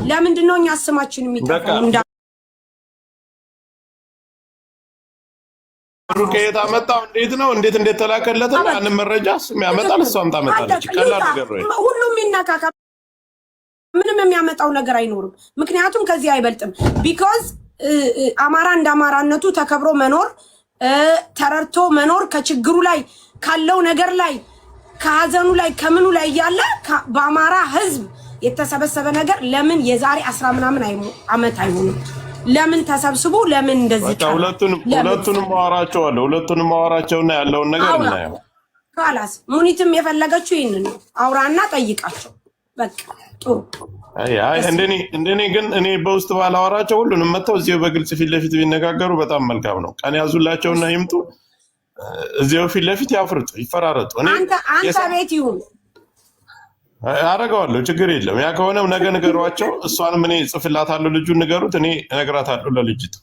ለምንድን ነው እኛ ስማችን የሚጠፋው? እንዳ ብሩ ከየት አመጣው? እንዴት ነው እንዴት እንደተላከለት ያንን መረጃ እሱም ያመጣል፣ እሷም ታመጣለች። ቀላል ነገር ነው። ሁሉም ይነካካ፣ ምንም የሚያመጣው ነገር አይኖርም። ምክንያቱም ከዚህ አይበልጥም። Because አማራ እንደ አማራነቱ ተከብሮ መኖር፣ ተረድቶ መኖር፣ ከችግሩ ላይ፣ ካለው ነገር ላይ፣ ከሀዘኑ ላይ፣ ከምኑ ላይ እያለ በአማራ ሕዝብ የተሰበሰበ ነገር ለምን የዛሬ 10 ምናምን አመት አይሆንም? ለምን ተሰብስቦ ለምን እንደዚህ? በቃ ሁለቱንም አወራቸዋለሁ። ሁለቱንም አወራቸውና ያለውን ነገር እናየው። خلاص ሙኒትም የፈለገችው ይህንን ነው። አውራና ጠይቃቸው። በቃ ጥሩ። አይ አይ፣ እንደኔ ግን እኔ በውስጥ ባላወራቸው ሁሉንም መጥተው እዚሁ በግልጽ ፊት ለፊት ቢነጋገሩ በጣም መልካም ነው። ቀን ያዙላቸውና ይምጡ። እዚሁ ፊት ለፊት ያፍርጡ፣ ይፈራረጡ። እኔ አንተ ቤት ይሁን። አደርገዋለሁ፣ ችግር የለም። ያ ከሆነ ነገ ንገሯቸው። እሷንም እኔ ጽፍላታለሁ፣ ልጁን ንገሩት፣ እኔ እነግራታለሁ ለልጅቱ።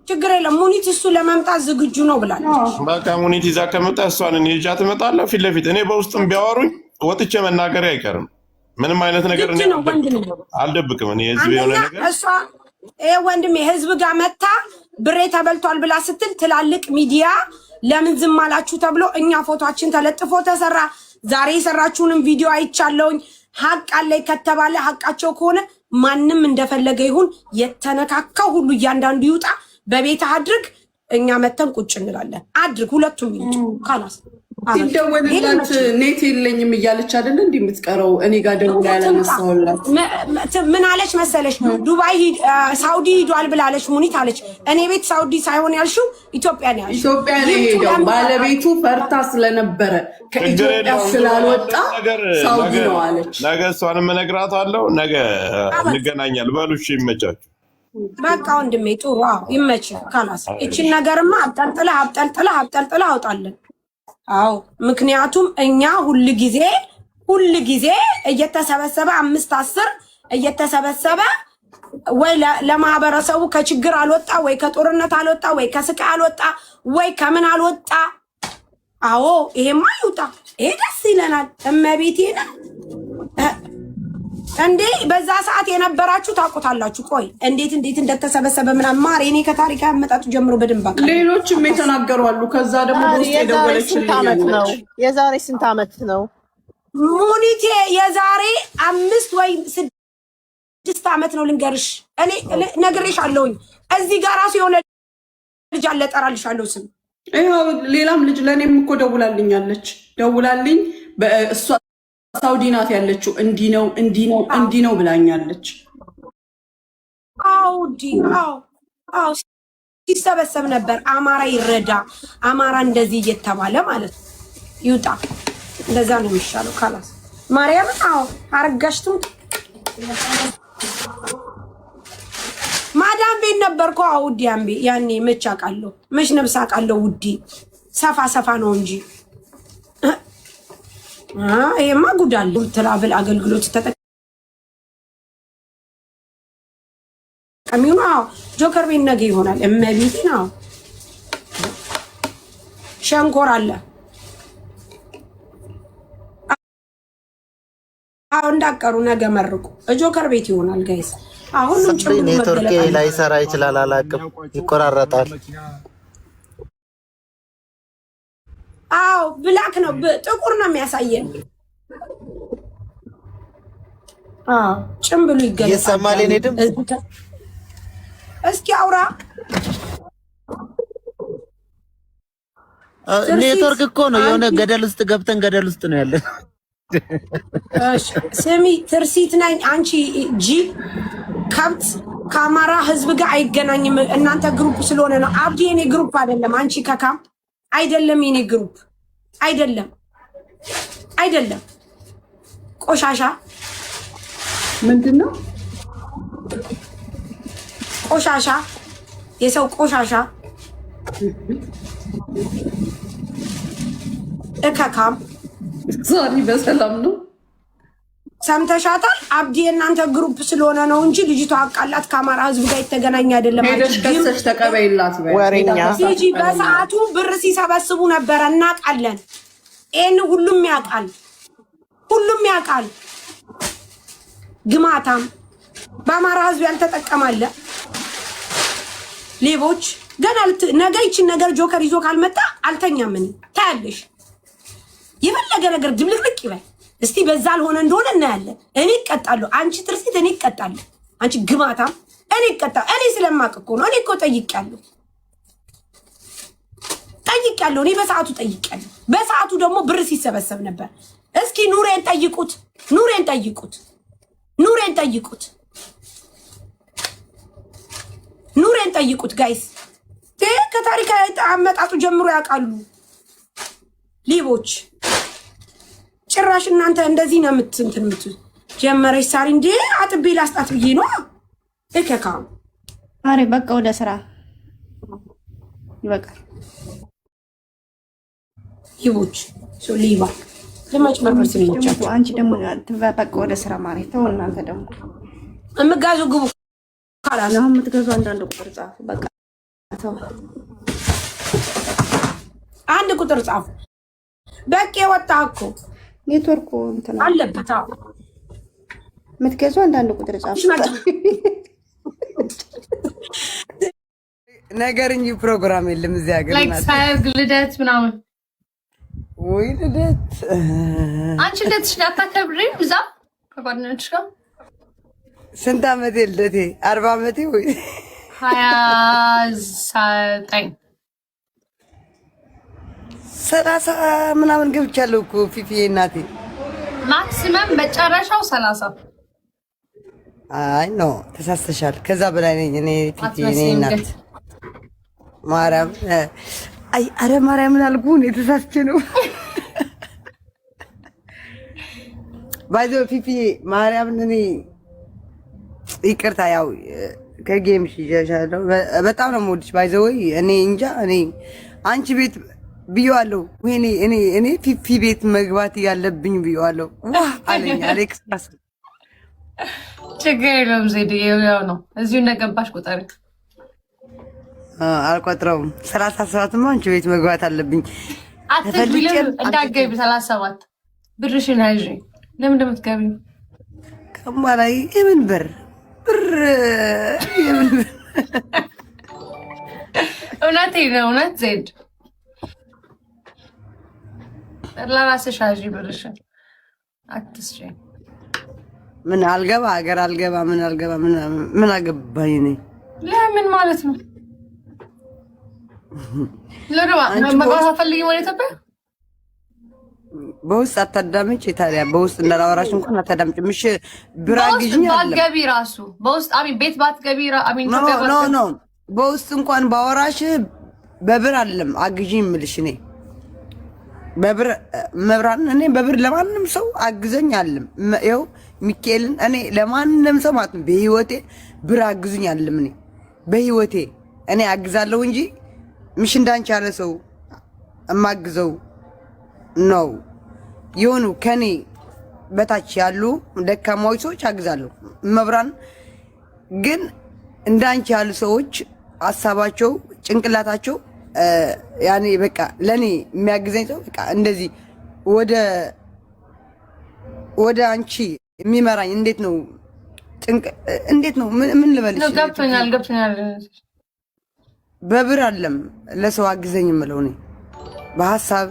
ችግር የለም። ሙኒት እሱ ለመምጣት ዝግጁ ነው ብላለች። በቃ ሙኒት ይዛ ከመጣ እሷን እኔ ይዣት እመጣለሁ ፊት ለፊት። እኔ በውስጥም ቢያወሩኝ ወጥቼ መናገሬ አይቀርም። ምንም አይነት ነገር እኔ ግድ ነው ወንድሜ። አልደብቅም። እኔ የህዝብ የሆነ አንደኛ ነገር እሷ ይሄ ወንድሜ ህዝብ ጋር መታ ብሬ ተበልቷል ብላ ስትል ትላልቅ ሚዲያ ለምን ዝም አላችሁ ተብሎ እኛ ፎቶአችን ተለጥፎ ተሰራ። ዛሬ የሰራችሁንም ቪዲዮ አይቻለውኝ። ሀቅ አለኝ ከተባለ፣ ሀቃቸው ከሆነ ማንም እንደፈለገ ይሁን፣ የተነካካው ሁሉ እያንዳንዱ ይውጣ። በቤት አድርግ፣ እኛ መተን ቁጭ እንላለን። አድርግ፣ ሁለቱም ይውጡ። خلاص። ሲደወልላት net የለኝም እያለች አይደለ እንዲህ የምትቀረው? እኔ ጋር ደውላ ያላነሳሁላት ምን አለች መሰለሽ? ዱባይ ሳውዲ ሂዷል ብላለች። ሙኒት አለች እኔ ቤት ሳውዲ ሳይሆን ያልሽው ኢትዮጵያ ነው ያልሽው። ኢትዮጵያ ነው የሄደው። ባለቤቱ ፈርታ ስለነበረ ችግር ከኢትዮጵያ የለውም። ስላልወጣ ነገር ሳውዲ ነው አለች። ነገ እሷንም እነግራታለሁ። ነገ እንገናኛለን። በሉ እሺ፣ ይመቻችሁ። በቃ ወንድሜ ጥሩ። አዎ ይመችህ። خلاص እችን ነገርማ አብጠልጥለህ አብጠልጥለህ አብጠልጥለህ አውጣለን። አዎ ምክንያቱም እኛ ሁል ጊዜ ሁል ጊዜ እየተሰበሰበ አምስት አስር እየተሰበሰበ ወይ ለማህበረሰቡ ከችግር አልወጣ፣ ወይ ከጦርነት አልወጣ፣ ወይ ከስቃይ አልወጣ፣ ወይ ከምን አልወጣ። አዎ ይሄማ ይውጣ። ይሄ ደስ ይለናል። እመቤቴን እንዴ በዛ ሰዓት የነበራችሁ ታውቁታላችሁ። ቆይ እንዴት እንዴት እንደተሰበሰበ ምናምን ማር እኔ ከታሪክ አመጣጡ ጀምሮ በደንብ አውቃለሁ። ሌሎችም የተናገሩ አሉ። ከዛ ደግሞ በውስጥ የዛሬ ስንት የደወለችልኝ ዓመት ነው? አለች። የዛሬ ስንት ዓመት ነው? ሙኒቴ የዛሬ 5 ወይ 6 ዓመት ነው። ልንገርሽ፣ እኔ ነግሬሽ አለሁኝ። እዚህ ጋር ራሱ የሆነ ልጅ አለ፣ እጠራልሻለሁ ስም። ይኸው ሌላም ልጅ ለእኔም እኮ ደውላልኛለች። ደውላልኝ እሷ ሳውዲ ናት ያለችው። እንዲህ ነው፣ እንዲህ ነው፣ እንዲህ ነው ብላኛለች። አዎ ዲ አዎ አዎ ሲሰበሰብ ነበር። አማራ ይረዳ፣ አማራ እንደዚህ እየተባለ ማለት ነው። ይውጣ፣ እንደዛ ነው የሚሻለው። خلاص ማርያምን፣ አዎ አረጋሽ ትሙት። ማዳም ቤት ነበርኩ። አዎ ውዴ፣ ያንቤ ያኔ መች አውቃለሁ፣ መች ነብስ አውቃለሁ። ውዴ ሰፋ ሰፋ ነው እንጂ ይሄማ ጉድ አለ። Travel አገልግሎት ተጠቃሚ ነው። አዎ ጆከር ቤት ነገ ይሆናል። እመቤቴ ነው። ሸንኮር አለ። አዎ እንዳቀሩ ነገ መርቁ። ጆከር ቤት ይሆናል guys። አሁንም ጭምር ኔትወርክ መገለጥ አለ። ላይሰራ ይችላል፣ አላውቅም፣ ይቆራረጣል። አዎ black ነው፣ ጥቁር ነው የሚያሳየን። አዎ ጭምብሉ ይገለጣል። ይሰማል የኔ ድምፅ? እስኪ አውራ። ኔትወርክ እኮ ነው የሆነ ገደል ውስጥ ገብተን ገደል ውስጥ ነው ያለን። እሺ፣ ስሚ ትርሲት ነኝ። አንቺ ጅል ከብት ከአማራ ህዝብ ጋር አይገናኝም። እናንተ group ስለሆነ ነው። አብዲ የኔ group አይደለም። አንቺ ከካም አይደለም፣ የኔ group አይደለም፣ አይደለም። ቆሻሻ። ምንድን ነው? ቆሻሻ፣ የሰው ቆሻሻ፣ እከካም። ዛሬ በሰላም ነው? ሰምተሻታል? አብዲ የእናንተ group ስለሆነ ነው እንጂ ልጅቷ አቃላት ከአማራ ህዝብ ጋር የተገናኘ አይደለም። ሄደሽ ከሰሽ ተቀበይላት በይ። ወሬኛ። ሂጂ። በሰዓቱ ብር ሲሰበስቡ ነበረ፣ እናውቃለን። ይህን ሁሉም ያውቃል፣ ሁሉም ያውቃል። ግማታም። በአማራ ህዝብ ያልተጠቀማለ ሌቦች ገና ነገ ይችን ነገር ጆከር ይዞ ካልመጣ አልተኛም። እኔ ታያለሽ፣ የፈለገ ነገር ድብልቅልቅ ይበል እስቲ። በዛ አልሆነ እንደሆነ እናያለን። እኔ እቀጣለሁ። አንቺ ትርሲት፣ እኔ እቀጣለሁ። አንቺ ግማታም፣ እኔ እቀጣለሁ። እኔ ስለማቅ እኮ ነው። እኔ እኮ ጠይቄያለሁ፣ ጠይቄያለሁ። እኔ በሰዓቱ ጠይቄያለሁ። በሰዓቱ ደግሞ ብር ሲሰበሰብ ነበር። እስኪ ኑሬን ጠይቁት፣ ኑሬን ጠይቁት፣ ኑሬን ጠይቁት፣ ኑሬን ጠይቁት guys። ከታሪክ አመጣጡ ጀምሮ ያውቃሉ ሌቦች። ጭራሽ እናንተ እንደዚህ ነው የምትንትን ምት ጀመረች። ሳሪ እንዴ አጥቤ ላስጣት ብዬ ነው። እከካ አሬ በቃ ወደ ስራ ይበቃል። ሌቦች ሌባ ለማጭበርበር ሲመቻቸው፣ አንቺ ደግሞ በቃ ወደ ስራ ማሬ ተው። እናንተ ደግሞ የምትጋዙ ግቡ። አሁን የምትገዙ አንዳንድ ቁጥር ጻፉ። በቃ ተው፣ አንድ ቁጥር ጻፉ። በቃ የወጣ እኮ ኔትወርኩ እንትን አለበት። የምትገዙ አንዳንድ ቁጥር ጻፉ። ነገር እንጂ ፕሮግራም የለም እዚህ ሀገር። Like ሰርግ፣ ልደት ምናምን ወይ ልደት። አንቺ ልደትሽን አታከብሪም? እዛ ከጓደኞችሽ ጋር? ስንት ዓመቴ ልደቴ? 40 ዓመቴ ወይ 29። 30 ምናምን ገብቻለሁ እኮ ፊፊዬ እናቴ። Maximum መጨረሻው 30። አይ no፣ ተሳስተሻል። ከዛ በላይ ነኝ እኔ ፊፊ፣ እኔ እናቴ ማርያም። አይ አረ ማርያምን አልኩ፣ እኔ ተሳስቼ ነው። By the way ፊፊ ማርያምን እኔ ይቅርታ፣ ያው ከ game ይዣለሁ። በጣም ነው የምወድሽ። By the way እኔ እንጃ፣ እኔ አንቺ ቤት ብዬዋለሁ። ወይኔ እኔ ፊፊ ቤት መግባት ያለብኝ ብዬዋለሁ። ዋ አለኝ አሌክስ። ችግር የለውም ዜድዬ፣ ያው ነው፣ እዚሁ እንደገባሽ ቁጠሪ። አልቆጥረውም። 37ማ አንቺ ቤት መግባት አለብኝ። አትግቢ፣ እንዳትገቢ 37 ብርሽን ያዥ። ለምን እንደምትገቢው? ከማላይ የምን ብር ብር የምን ብር? እውነቴን ነው። እውነት ዜድ፣ ለራስሽ ያዢ ብርሽን፣ አትስጪ። ምን አልገባ ሀገር አልገባ ምን አልገባ ምን አገባኝ እኔ። ለምን ማለት ነው? ለምን መግባት አትፈልጊም ወደ ኢትዮጵያ? በውስጥ አታዳምጪ ታዲያ። በውስጥ እንዳላወራሽ እንኳን አታዳምጪ። ምሽ ብር አግዥኝ አለ ባትገቢ ራሱ በውስጥ I mean ቤት ባትገቢ I mean No no no፣ በውስጥ እንኳን ባወራሽ በብር አይደለም አግዥኝ የምልሽ እኔ በብር መብራን እኔ በብር ለማንም ሰው አግዘኝ አለም። ይኸው ሚካኤልን እኔ ለማንም ሰው ማለት ነው በህይወቴ ብር አግዙኝ አለም። እኔ በህይወቴ እኔ አግዛለሁ እንጂ ምሽ እንዳንቺ ያለ ሰው እማግዘው ነው የሆኑ ከኔ በታች ያሉ ደካማዎች ሰዎች አግዛለሁ። መብራን ግን እንዳንቺ ያሉ ሰዎች ሀሳባቸው ጭንቅላታቸው ያኔ በቃ ለኔ የሚያግዘኝ ሰው በቃ እንደዚህ ወደ አንቺ የሚመራኝ እንዴት ነው? እንዴት ነው? ምን ልበልሽ? ገብቶኛል፣ ገብቶኛል። በብር አይደለም ለሰው አግዘኝ የምለው፣ እኔ በሀሳብ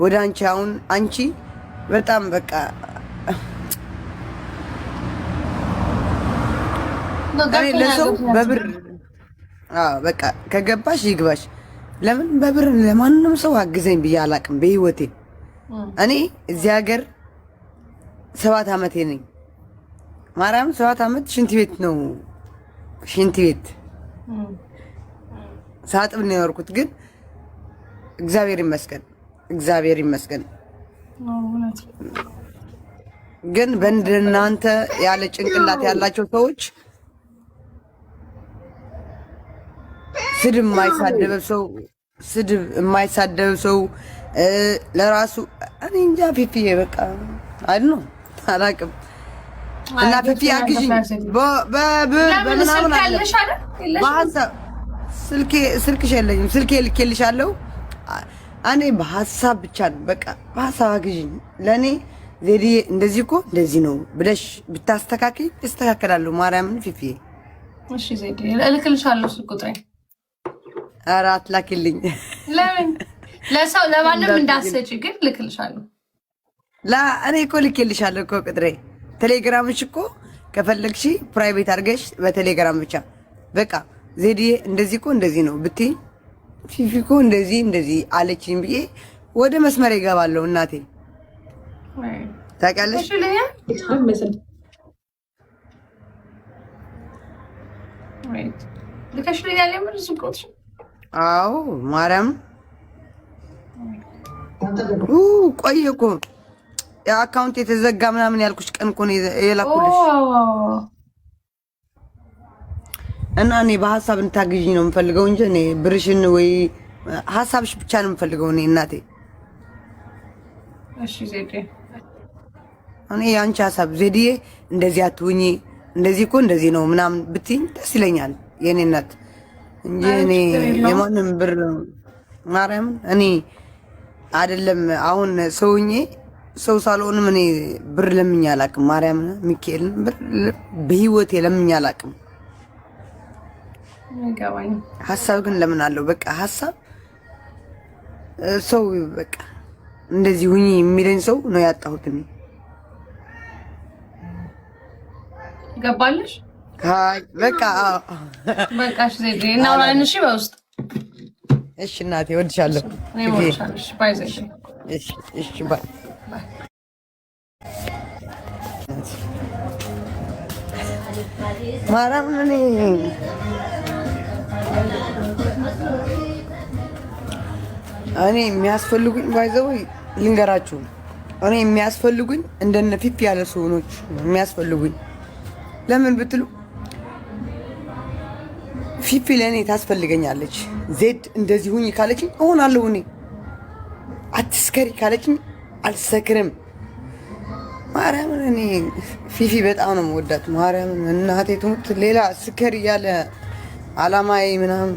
ወደ አንቺ። አሁን አንቺ በጣም በቃ ለሰው በብር በቃ ከገባሽ ይግባሽ። ለምን በብር ለማንም ሰው አግዘኝ ብዬ አላቅም በህይወቴ። እኔ እዚህ ሀገር 7 ዓመቴ ነኝ። ማርያም 7 ዓመት ሽንት ቤት ነው ሽንት ቤት ሳጥብ ነው የኖርኩት። ግን እግዚአብሔር ይመስገን፣ እግዚአብሔር ይመስገን። ግን በእንደናንተ ያለ ጭንቅላት ያላቸው ሰዎች፣ ስድብ የማይሳደብ ሰው፣ ስድብ የማይሳደብ ሰው ለራሱ እኔ እንጃ ፊፊዬ፣ በቃ I ነው አላውቅም። እና ፊፊ አግዢኝ በብር በምናምን አለ በሀሳብ። ስልኬ ስልክሽ የለኝም። ስልኬ ልኬልሻለሁ። እኔ በሀሳብ ብቻ ነው፣ በቃ በሀሳብ አግዢኝ። ለእኔ ዜድዬ እንደዚህ እኮ እንደዚህ ነው ብለሽ ብታስተካክይ እስተካከላለሁ። ማርያምን ፊፊዬ። እሺ ዜድ፣ እልክልሻለሁ ስልክ ቁጥሬን። ኧረ አትላኪልኝ። ለምን? ለሰው ለማንም እንዳትሰጪ ግን እልክልሻለሁ። ላ፣ እኔ እኮ ልኬልሻለሁ እኮ ቁጥሬ። ቴሌግራምሽ እኮ ከፈለግሽ private አድርገሽ በቴሌግራም ብቻ በቃ ዜድዬ እንደዚህ እኮ እንደዚህ ነው ብትይ፣ ፊፊ እኮ እንደዚህ እንደዚህ አለችኝ ብዬ ወደ መስመር ይገባለሁ። እናቴ ታውቂያለሽ። እሺ ልኛ ልከሽልኛል የምር ስልክ ቁጥርሽን? አዎ ማርያም፣ ቆየ እኮ የ account የተዘጋ ምናምን ያልኩሽ ቀን እኮ ነው የላኩልሽ። እና እኔ በሀሳብ እንድታግዥኝ ነው የምፈልገው እንጂ እኔ ብርሽን ወይ ሀሳብሽ ብቻ ነው የምፈልገው እኔ እናቴ። እሺ ዜዴ። እኔ የአንቺ ሀሳብ ዜድዬ እንደዚህ አትሁኚ፣ እንደዚህ እኮ እንደዚህ ነው ምናምን ብትይኝ ደስ ይለኛል የኔ እናት እንጂ እኔ የማንም ብር ማርያምን እኔ አይደለም አሁን ሰውኜ ሰው ሳልሆንም እኔ ብር ለምኜ አላውቅም። ማርያምን ሚካኤልን ብር በህይወቴ ለምኜ አላውቅም። ሀሳብ ግን ለምን አለው በቃ ሀሳብ ሰው በቃ እንደዚህ ሁኚ የሚለኝ ሰው ነው ያጣሁት እኔ። ገባልሽ? አይ በቃ አዎ። በቃ እሺ ዜዴ፣ እናውራለን። እሺ በውስጥ። እሺ እናቴ እወድሻለሁ። እኔም እወድሻለሁ። እሺ bye ዜዴ። እሺ እሺ bye። ማርያምን እኔ የሚያስፈልጉኝ by the way ልንገራችሁ፣ እኔ የሚያስፈልጉኝ እንደነ ፊፊ ያለ ሰዎች የሚያስፈልጉኝ። ለምን ብትሉ ፊፊ ለእኔ ታስፈልገኛለች። ዜድ እንደዚህ ሁኝ ካለችኝ እሆናለሁ። እኔ አትስከሪ ካለችኝ አልሰክርም። ማርያምን እኔ ፊፊ በጣም ነው የምወዳት። ማርያምን እናቴ ትሙት ሌላ ስከር እያለ አላማዬ ምናምን።